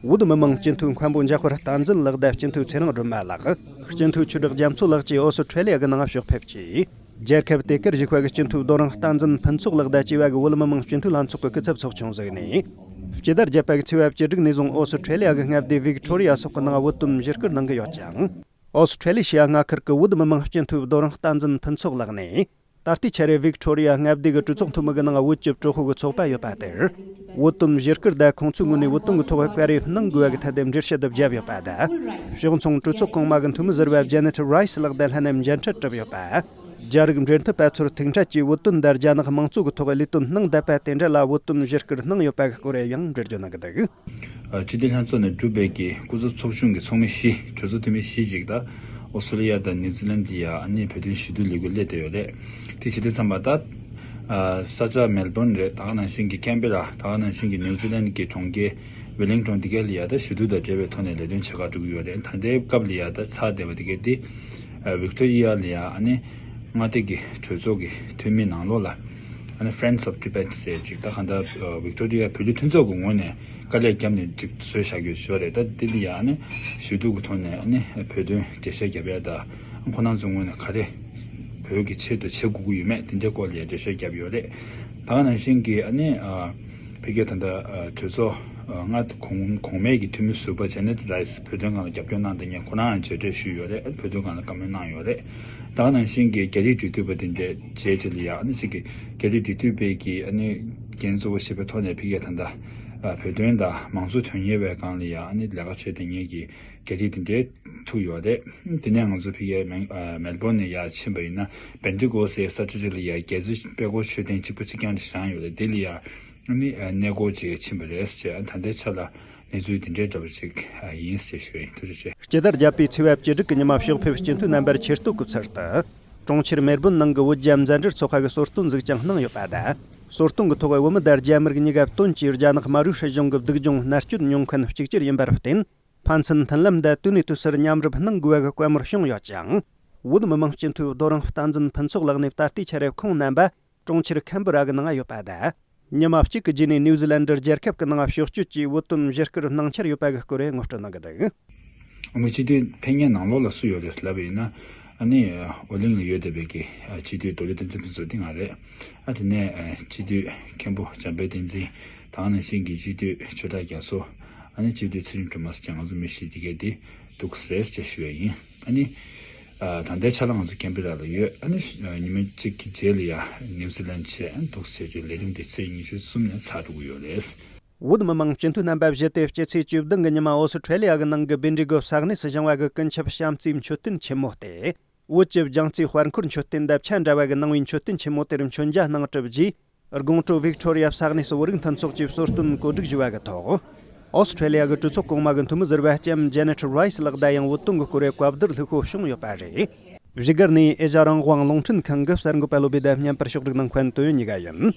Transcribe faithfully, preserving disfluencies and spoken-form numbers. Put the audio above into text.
བོད་མི་མང་སྤྱི་འཐུས་མཁན་པོ་འཇམ་དཔལ་བསྟན་འཛིན་ལགས་དང་སྤྱི་འཐུས་ཚེ་རིང་སྒྲོལ་མ་ལགས། སྤྱི་འཐུས་ཆོས་གྲགས་རྒྱ་མཚོ་ལགས་བཅས་ཨོ་སི་ཁྲེ་ལི་ཡ་གི་ནང་ཕྱོགས་ཕེབས་ཀྱིས། རྒྱལ་ཁབ་དེ་གར་བཞུགས་པ་གི་སྤྱི་འཐུས་རྡོ་རིང་བསྟན་འཛིན་ཕུན་ཚོགས་ལགས་དང་བཅས་པ་གི་བོད་མི་མང་སྤྱི་འཐུས་ལྷན་ཚོགས་ཀྱི་སྐུ་ཚབ་ཚོགས་ཆུང་ཟིག་ནས། སྤྱི་ཟླ་བརྒྱད་པ་གི་ཚེས་པ་བཅུ་དྲུག་ནས་བཟུང་ཨོ་སི་ཁྲེ་ལི་ཡ་གི་མངའ་སྡེ་ཝིག་ཊོ་རི་ཡ་སོགས་ཀྱི་ནང་བོད་དོན་བཞུགས་སྐུལ་གནང་གི་ཡོད་ཅིང་། ཨོ་སི་ཁྲེ་ལི་ཤི་ཡ་མངའ་ཁུལ་གྱི་བོད་མི་མང་སྤྱི་འཐུས་རྡོ་རིང་བསྟན་འཛིན་ཕུན་ཚོགས་ལགས་ནས། ད་ལྟའི་ཆར་ཝིག་ཊོ་རི་ཡ་མངའ་སྡེ་གི་གྲོས་ཚོགས་འཐུས་མི་གི་ནང་བོད་ཀྱི་གྲོས་ཁོག་གི་ཚོགས་པ་ཡོད་པ་དེར། བོད་དོན་བཞུགས་སྐུལ་དང་ཁོང་ཚོའི་ངོས་ནས་བོད་དོན་གི་ཐོག་བཀའ་རེ་གནང་དགོས་པ་གི་ཐད་དུ་འགྲེལ་བཤད་བརྒྱབ་ཡོད་པ་དང་། ཕྱོགས་མཚུངས་གྲོས་ཚོགས་གོང་མ་གི་འཐུས་མི་ཟུར་པ་ཇེ་ནེ་ཊི་རའི་སི་ལགས་དང་ལྷན་ནས་མཇལ་འཕྲད་གྲུབ་ཡོད་པ། རྒྱ་རིགས་འབྲེལ་མཐུད་པ་ཚོར་ཐུག་འཕྲད་ཀྱིས་བོད་དོན་དང་རྒྱ་ནག་དམངས་གཙོ་གི་ཐོག་ལས་དོན་གནང་བསྡད་པ་དེ་འདྲ་ལ་བོད་དོན་བཞུགས་སྐུལ་གནང་ཡོད་པ་གི་སྐོར་ཡང་འགྲེལ་བརྗོད་གནང་གི་འདུག། ཨ། སྤྱི་འཐུས་ལྷན་ཚོགས་ནས་གྲུབ་པའི་གི་སྐུ་ཚབ་ཚོགས་ཆུང་གི་ཚོགས་མི་བཞི། གྲོས་ཚོགས་འཐུས་མི་བཞི་ཅིག་དང་། ཨོ་སི་ཀྲོ་ལི་ཡ་དང་ནིའུ་ཛི་ལན་ཡ་ཨ་ནི་བོད་དོན་ཞུ་གཏུག་ལས་འགུལ་སླེབས་བསྡད་ཡོད་རེད། དེ་བྱེད་དུས་ཙམ་པ་ད། ཨ། ས་ཆ་མེལ་བོན་རེད། ད་ག་ནང་བཞིན་གི་ཀན་བེ་ར། ད་ག་ནང་བཞིན་གི་ནིའུ་ཛི་ལན་གི་གྲོང་ཁྱེར་ཝེ་ལིང་ཊོན་དེ་ག་ལ་ཡ་ད་ཞུ་གཏུག་དང་འབྲེལ་བའི་ཐོག་ནས་ལས་དོན་བྱེད་ག་འགྲོ་གི་ཡོད་རེད། ད་ལྟའི་སྐབས་ལ་ཡ་ད་ཚར་བསྡད་པ་དེ་ག་དེ། ཨ། ཝིག་ཊོ་རི་ཡ་ལ་ཡ་ཨ་ནི་མངའ་སྡེ་གི་གྲོས་ཚོགས་ཀྱི་འཐུས་མི་ནང་ལོགས་ལ། ཨ་ནི་Friends of Tibet ཟེར་ཅིག། ད་གང་ལྟར་ཝིག་ཊོ་རི་ཡ་བོད་རིགས་མཐུན་ཚོགས་ཀྱི་ངོས་ནས་དཀའ་ལས་བརྒྱབ་ནས་ཅིག་བཟོས་བཞག་ཡོད་ཞོར་རེད། ད་དེ་ལ་ཡ་ཨ་ནི་ཞུ་གཏུག་གི་ཐོག་ནས་ཨ་ནི་བོད་དོན་འགྲེལ་བཤད་རྒྱབ་ཡ། ད་ཁོང་རྣམ་ཚོའི་ངོས་ནས་ག་རེ་བོད་ཀྱི་ཆེད་དུ་བྱེད་དགོས་ཀྱི་ཡོད་མེད་དེ་འདྲའི་སྐོར་ལ་ཡ་འགྲེལ་བཤད་རྒྱབ་ཡོད་རེད། ད་ག་ནང་བཞིན་གྱི་ཨ་ནི་ཨ། ཕ་གིའི་ད་ལྟ་ཨ། གྲོས་ཚོགས་ཨ། སྔ་གོང་གོང་མའི་གི་འཐུས་མི་ཟུར་པ་ཇེ་ནེ་ཊི་རའི་སི་བོད་དོན་སྒང་ལ་རྒྱབ་སྐྱོར་གནང་བསྡད་མཁན་ཁོ་རང་ཡང་མཇལ་འཕྲད་ཞུས་ཡོད་རེད། བོད་དོན་སྒང་ལ་བཀའ་མོལ་གནང་ཡོད་རེད། ད་ག་ནང་བཞིན་གྱི་རྒྱ་རིགས་འབྲེལ་མཐུད་པ་དེ་འདྲས་མཇལ་ཆེད་ལ་ཡ་ཨ་ནི་ཅིག་གི་རྒྱ་རིགས་འབྲེལ་མཐུད་པའི་གི་ཨ་ནི་འགན་གཙོ་བོ་བཞེས་པའི་ཐོག་ནས་ཕ་གིའི་ད་ལྟ་ཨ། བོད་དོན་དང་མང་གཙོ་དོན་གཉེར་བའི་སྒང་ལ་ཡ་ཨ་ནི་ལས་ཀ་བྱས་བསྡད་མཁན་གྱི་རྒྱ་རིགས་དེ་འདྲས་ཐུག་ཡོད་རེད། དེ་ནས་ང་ཚོ་ཕ་གིའི་མེལ་ཨ། མེལ་བོན་ནས་ཡར་ཕྱིན་པ་ཡིན་ན་བེན་ཏི་ཀོ་སི་ཟེར་ས་ཆ་ཅིག་ལ་ཡ་རྒྱལ་རྩེ་དཔལ་འཁོར་མཆོད་རྟེན་གཅིག་པ་གཅིག་རྐྱང་དེ་བཞེངས་ཡོད་རེད། དེ་ལ་ཡ་ཨ་ནི་གནས་སྐོར་བྱེད་ཕྱིན་པ་རེད་ཟེར། ད་ལྟའི་ཆ་ལ་གནས་ཚུལ་འདི་འདྲའི་འདྲ་པོ་ཞིག་ཡིན་ཞེས་ཞུ་ཡིན། ཐུགས་རྗེ་ཆེ། སྤྱི་ཟླ་བརྒྱད་པའི་ཚེས་པ་བཅུ་དྲུག་གི་ཉི་མ་ཕྱོགས་ཕེབས་སྤྱི་འཐུས་རྣམ་པར་ཆེ་བསྟོད་སྐུ་ཚར་དུ། གྲོང་ཁྱེར་མེལ་བོན་ནང་གི་བོད་རྒྱ་མཛའ་འབྲེལ་ཚོགས་པ་གི་གསོལ་སྟོན་གཟིགས་སྐྱོང་གནང་ཡོད་པ་དང་། གསོལ་སྟོན་གྱི་ཐོག་བོད་མི་དང་རྒྱ་མི་གཉིས་ཀ་དོན་གྱིས་རྒྱ་ནག་མ་རུའི་སྲིད་གཞུང་གི་སྡུག་སྦྱོང་མནར་གཅོད་མྱོང་མཁན་གཅིག་གྱུར་ཡིན་པར་བརྟེན། ཕན་ཚུན་མཐུན་ལམ་དང་དུས་ནས་དུས་སུར་མཉམ་རུབ་གནང་དགོས་པ་གི་བཀའ་མོལ་བྱུང་ཡོད་ཅིང་། བོད་མི་མང་སྤྱི་འཐུས་རྡོ་རིང་བསྟན་འཛིན་ཕུན་ཚོགས་ལགས་ནས་ད་ལྟའི་ཆར་ཁོང་རྣམ་པ། གྲོང་ཁྱེར་ཁན་བུ་ར་གི་ནང་ཡོད་པ་དང་། ཉི་མ་གཅིག་གི་རྗེས་ནས་ནིའུ་ཛི་ལན་ཌར་རྒྱལ་ཁབ་ཀྱི་ནང་ཕྱོགས་བསྐྱོད་ཀྱིས་བོད་དོན་བཞུགས་སྐུལ་གནང་འཆར་ཡོད་པ་གི་སྐོར་ངོ་སྤྲོད་གནང་གི་འདུག། ཨ་མི་སྤྱི་འཐུས་ཕེབས་མཁན་ནང་ལོགས་ལ་སུ་ཡོད་རེད་ལབ་པ་ཡིན་ན། ཨ་ནི་ཨོ་གླིང་ལ་ཡོད་བསྡད་པའི་གི་སྤྱི་འཐུས་རྡོ་རིང་བསྟན་འཛིན་ཕུན་ཚོགས་འདི་ང་རེད། ཨ་དེ་ནས་སྤྱི་འཐུས་མཁན་པོ་འཇམ་དཔལ་བསྟན་འཛིན། ད་ག་ནང་བཞིན་གྱི་སྤྱི་འཐུས་ཆོས་གྲགས་རྒྱ་མཚོ། ཨ་ནི་སྤྱི་འཐུས་ཚེ་རིང་སྒྲོལ་མ་སོགས་ང་ཚོ་མི་བཞི་དེ་གས་དེ་འདུག་ཟེར་ཅེས་ཞུ་བ་ཡིན། ཨ་ནི། ཨ། ད་ལྟའི་ཆ་ལ་ང་ཚོ་ཀན་བེ་ར་ལ་ཡོད། ཨ་ནི་ཉི་མ་གཅིག་གི་རྗེས་ལ་ཡ་ནིའུ་ཛི་ལན་བྱས། ཨ་ནི་འདུག་སེ་བྱས་རྗེས་ལས་རིམ་འདི་ཚེས་ཉི་ཤུ་གསུམ་ནས་ཚར་འགྲོ་གི་ཡོད་རེད། བོད་མི་མང་སྤྱི་འཐུས་རྣམ་པ་བཞི་དེ་སྤྱི་ཚེས་བཅུ་བདུན་གི་ཉི་མ་ཨོ་སི་ཁྲེ་ལི་ཡ་གི་ནང་གི་བྷིན་ཌི་གོ་ས་གནས་སུ་བཞེངས་པ་གི་ཀུན་ཁྱབ་བྱམས་བརྩེའི་མཆོད་རྟེན་ཆེན་མོ་སྟེ། བོད་ཀྱི་རྒྱལ་རྩེའི་དཔལ་འཁོར་མཆོད་རྟེན་དང་ཆ་འདྲ་བ་གི་ནང་བའི་མཆོད་རྟེན་ཆེན་མོ་དེར་མཆོད་མཇལ་གནང་གྲུབ་རྗེས། དགོང་དྲོ་ཝིག་ཊོ་རི་ཡ་ས་གནས་སུ་བོད་རིགས་མཐུན་ཚོགས་ཀྱིས་གསོལ་སྟོན་གོ་སྒྲིག་ཞུས་པ་གི་ཐོག། ཨོ་སི་ཁྲེ་ལི་ཡ་གི་གྲོས་ཚོགས་གོང་མ་གི་འཐུས་མི་ཟུར་པ་ལྕམ་ཇེ་ནེ་ཊི་རའི་སི་ལགས་དང་ཡང་བོད་དོན་གྱི་སྐོར་བའི་བཀའ་བསྡུར་ལྷུག་པོ་བྱུང་ཡོད་པ་རེད། བཞུགས་སྒར་ནས་ཨེ་ཤ་རང་དབང་རླུང་འཕྲིན་ཁང་གི་གསར་འགོད་པ་བློ་བྷེ་དང་མཉམ་པར་ཕྱོགས་སྒྲིག་གནང་མཁན་དོན་ཡོད་གཉིས་ཀ་ཡིན།